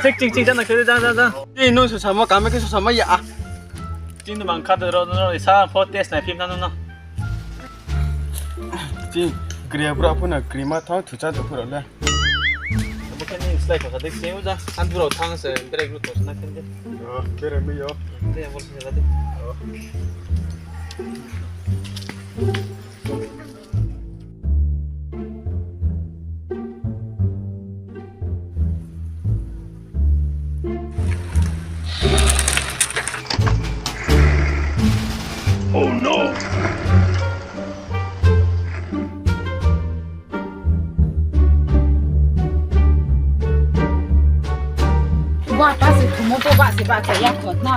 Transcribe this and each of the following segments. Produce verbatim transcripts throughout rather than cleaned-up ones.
Chik, chik, chik, jana khe, ja, ja, ja. Chini nung susama, kame khe susama ya. Chini bang kha de ro, ro, isa pho test nai phim na, no, no. Chini kriya bra pho na krima thang thucha de pho le. Abo khe ni slai kha de, chini uja. An bra thang se, break lu to sna khe de. Oh, bere mi yo. Bere bol se la de. Oh. Oh no! Bo apa se thumo bo ba se ba khe ya kho na.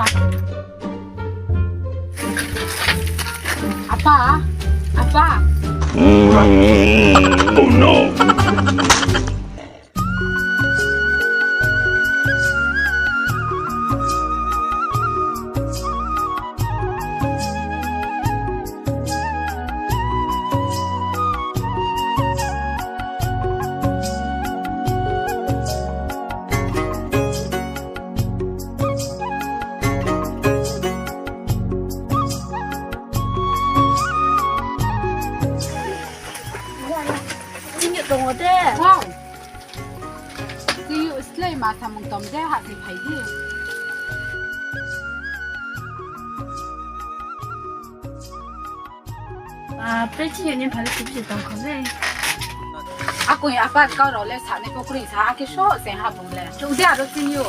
Apa, apa. Oh no! Chini tongo de. Wow. Chini slái ma samung tom de ha se phai di. Ah, pe chini ni phale chini se tong kho le. Akoi apa kau rao le sa ni pokri sa, akhe so se ha bung le. Chu de aro chini yo.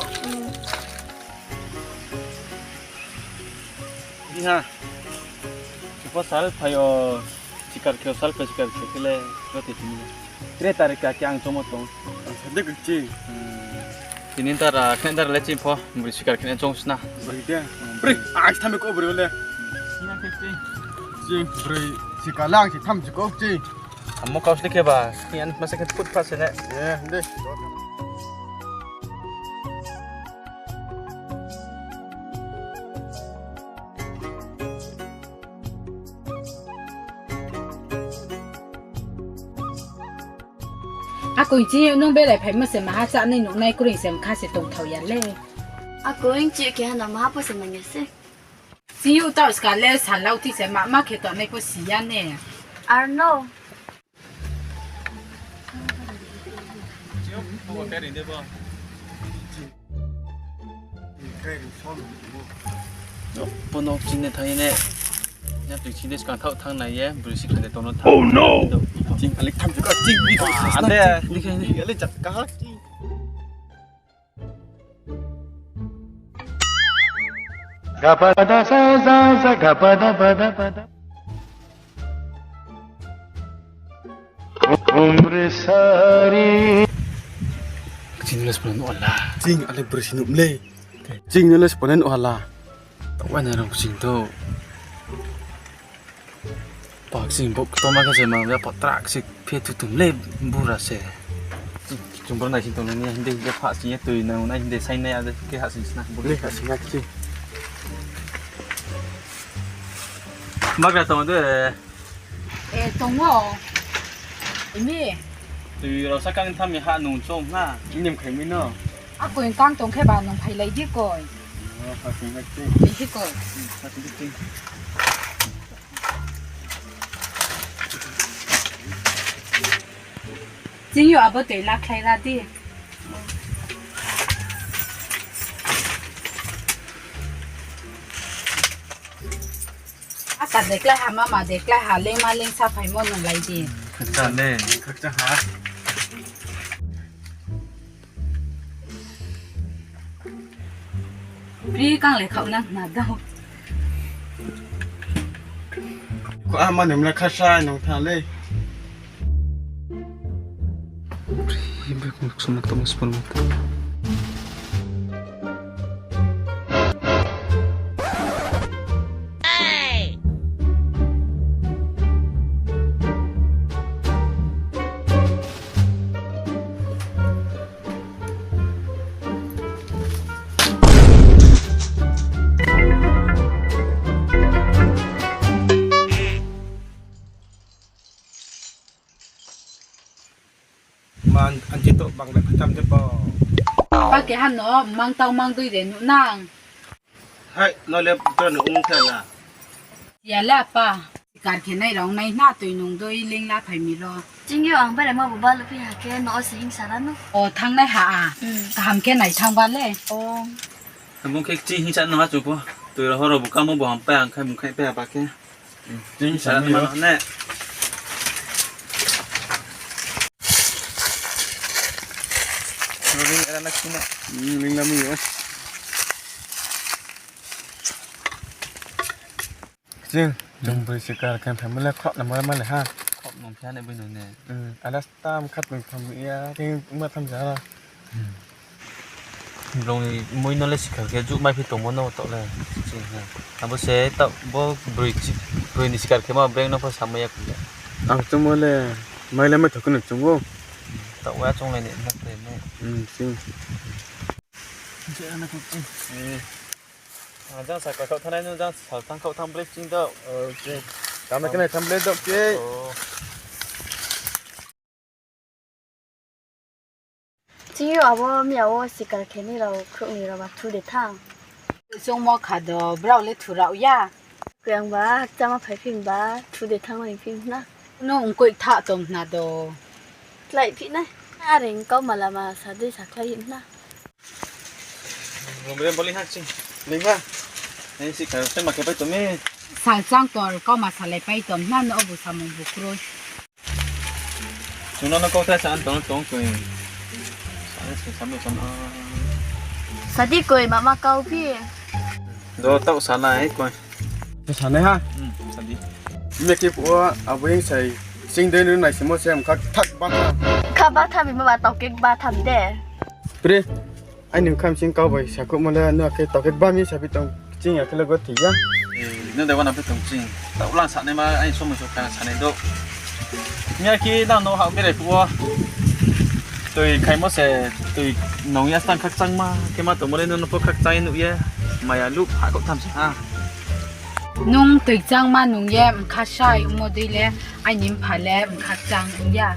Iha. Supa sal phai o sikar khe, sal phai sikar khe khe le, roti tini le. Tre tarik ka khe ang chomo tong. Ang sa de khe chi. Hmm. Tini dara, khe dara le chini pho, bri sikar khe chong sna. Bri de. Hmm. Bri, ang sa mi ko bri le. Sina khe chi. Chi, bri sikar lang si tham si ko chi. Amo kau sli khe ba, sni an masa khe put pha se ne. Eh, de. Akoi chini nung belai phaimo se maha chánai nungnai kroi se mkha se tongthao ya le. Akoi chini keha no maha pho se manya se. Chini taoh ska le salau thi se ma ma khe tongnai pho si ya ne. Ar no. Bono chini thanng ye ne. Ya tui chini skang thaoh thanng nai ye, bri si khade tongno thanng. Oh no! Ching kalik tham juka, ching ni. Ande, dikhe ni. Ale jat kaha ching. Ga pa da sa za za ga pa da pa da pa da. Umre sari. Ching les pun ala. Ching ale bri si nuh le. Ching nyo le sponen ohala. Tawai na rong sing to. Pak sing bok toma khe se mang ya patrak se phe tutum le bura se. Chung bro nai sing tong ni hinde hinde pha sing ye tui nang nai hinde sai nai ade khe ha sing sna. Bok le ha sing ha khe. Magra tong de. E, tongo. Imi. Tui rao sa kang tham mi ha nung chong na. Nim khai mi no. Akoi kang tong khe ba nung phailai di koi. O, ha sing ha sing. Di koi. Ha sing di. Chini yo abo tui la khlai ra di. Ata deklái ha, mama deklái ha, lengma lengsa phaimo nunglai di. Khakchang ne, khakchang ha. Pri kang le khau nang na dao. Ko ama nung la khasa nung tha le. Pri bek mak sumak tamo sepuluh mata. Ma Bang le phatam de bo. Apa keha no mang tau mang dui de nuh nang. Hai, no le bro no ong tha la. Ya le apa. Sikar khe nai rao nai na tui nung dui ling la phai mi ro. Ching yo ang bere ma bo balu phi ha khe no se hing sara no. O thangnai ha a. Hmm. Kaham khe nai thang ba le. O. Bung khe ching hing sa no ha chu pho. Tui ro horo bo kamo bo ham pa ang khai mung khai pa ba khe. Ching sa ni ma ne. Ring era na kina. Hmm, ring la mi yo. Ching, chung boi sikar khe phaimo le khroh na ma ma le ha. Khroh nung phi ha ne boi nung ne. Hmm, alas tam khat nung tham ya, ching ma tham ja. Hmm. Brouh ni moi no le sikar khe juh mai phi tongmo no taoh le. Ching ha. Abo se taoh bo broi chi-, broi ni sikar khe ma breng no pho samai ya khe. Ang chungmo le mai le mai thok no chung ou. Taoh wa chung le ni na pre ne. Hmm, ching. Je ana ko ching. Eh. Ang jang sa ka khaoh thanai no jang sa thang khaoh thang ble ching dou. O, ching. Tama khe nai tham ble dou ke. O. Ching yo abo miya wo sikar khe ni rao khrouh ni rao ba thu de thang. Chung mo kha do, brao le thu rao ya. Khe ang ba, hakchama phai phi ba, thu de thang nai phi na. No ongkoi tha tom na do. Klái phi na. Are kau malama sa dei sa klái na. Romre boli ha ching. Lingha. Nai si kha se ma khe pai to me. Sal chang tor kau ma salai pai tom na no bu samung bu kroi. Chuna no kau thai sa an tong tong koi. Sa se sam sam. Sadi koi mama kau phi. Do tau sa nai koi. Sa nai ha. Hmm, sadi. Mekhe phuh wo abo ing sai sing dei nu nai simo se mkha thak ba tha. Kha ba tha mi ma ba tau kek ba tha mi de. Pre, aini mkha sing kau bai sakhouhmo le no khe tau kek ba mi sa phi tong ching ya khe le go thi ya. Eh, no de wana phi tong ching. Tau lang sa nai ma aini somoi so kha sa nai do. Mia khe nang no ha bere phuh wo. Tui khaimo se tui nung ya stang khakchangma khe ma tongmo le no no pho khakchang ye nuh ye. Maya luh ha kau tham sa ha. Nung tui changma nung ye mkha sai ongmo dei le aini mpha le mkha chang ong ya.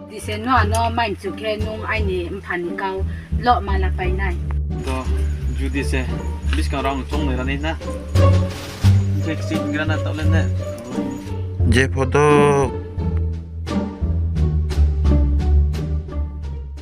Di se no ano mai mchu khe nung aini mpha ni kau loh ma la pai nai. Do, judi se, buskang rao ang chong noi ra nai na. Khe kching gra na tau le ne. Je pho do,